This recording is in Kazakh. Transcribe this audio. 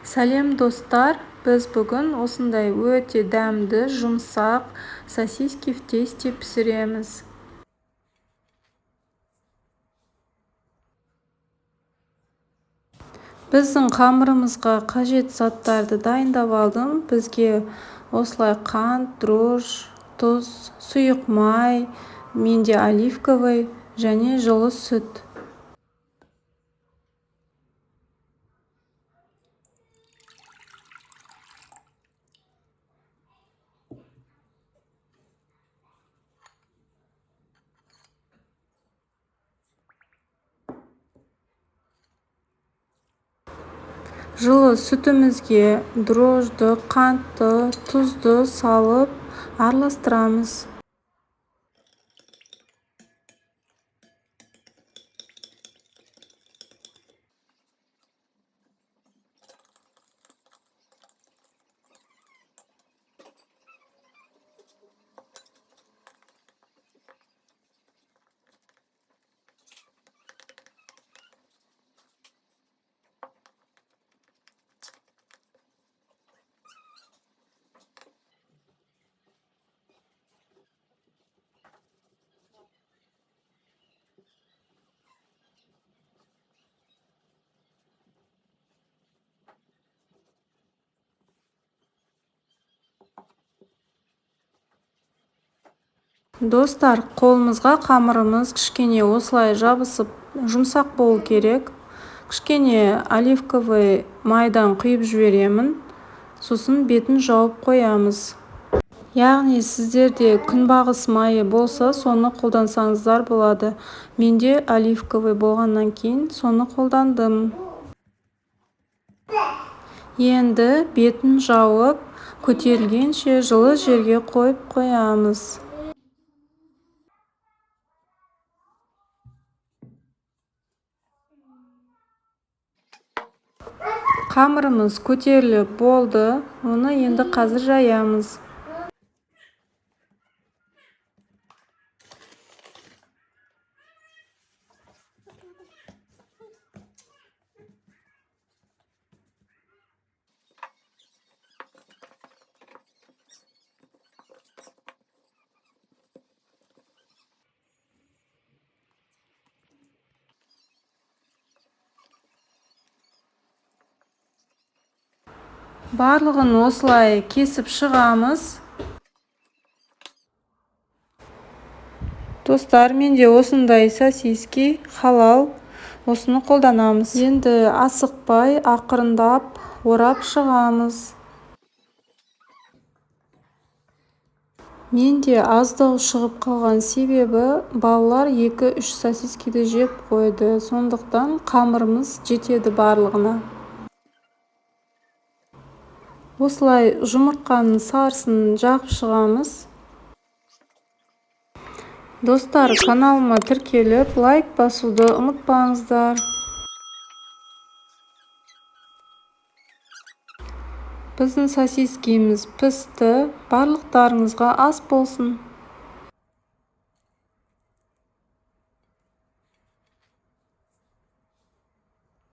Сәлем, достар! Біз бүгін осындай өте дәмді, жұмсақ сосиски в тесте пісіреміз. Біздің қамырымызға қажет заттарды дайындап алдым. Бізге осылай қант, дрожж, тұз, сұйық май, менде оливковый, және жылы сүт. Жылы сүтімізге дрожжды, қантты, тұзды салып араластырамыз. Достар, қолымызға қамырымыз кішкене осылай жабысып, жұмсақ болу керек. Кішкене оливковый майдан құйып жіберемін, сосын бетін жауып қоямыз. Яғни сіздерде күнбағыс майы болса, соны қолдансаңыздар болады. Менде оливковый болғаннан кейін соны қолдандым. Енді бетін жауып, көтерілгенше жылы жерге қойып қоямыз. Қамырымыз көтеріліп болды, оны енді қазір жаямыз. Барлығын осылай кесіп шығамыз. Достар, менде осындай сосиски халал, осыны қолданамыз. Енді асықпай, ақырындап орап шығамыз. Менде аздау шығып қалған, себебі балалар 2-3 сосискиді жеп қойды. Сондықтан қамырымыз жетеді барлығына. Осылай жұмыртқаның сарысын жағып шығамыз. Достар, каналыма тіркеліп, лайк басуды ұмытпаңыздар. Біздің сосискиміз пісті. Барлықтарыңызға ас болсын.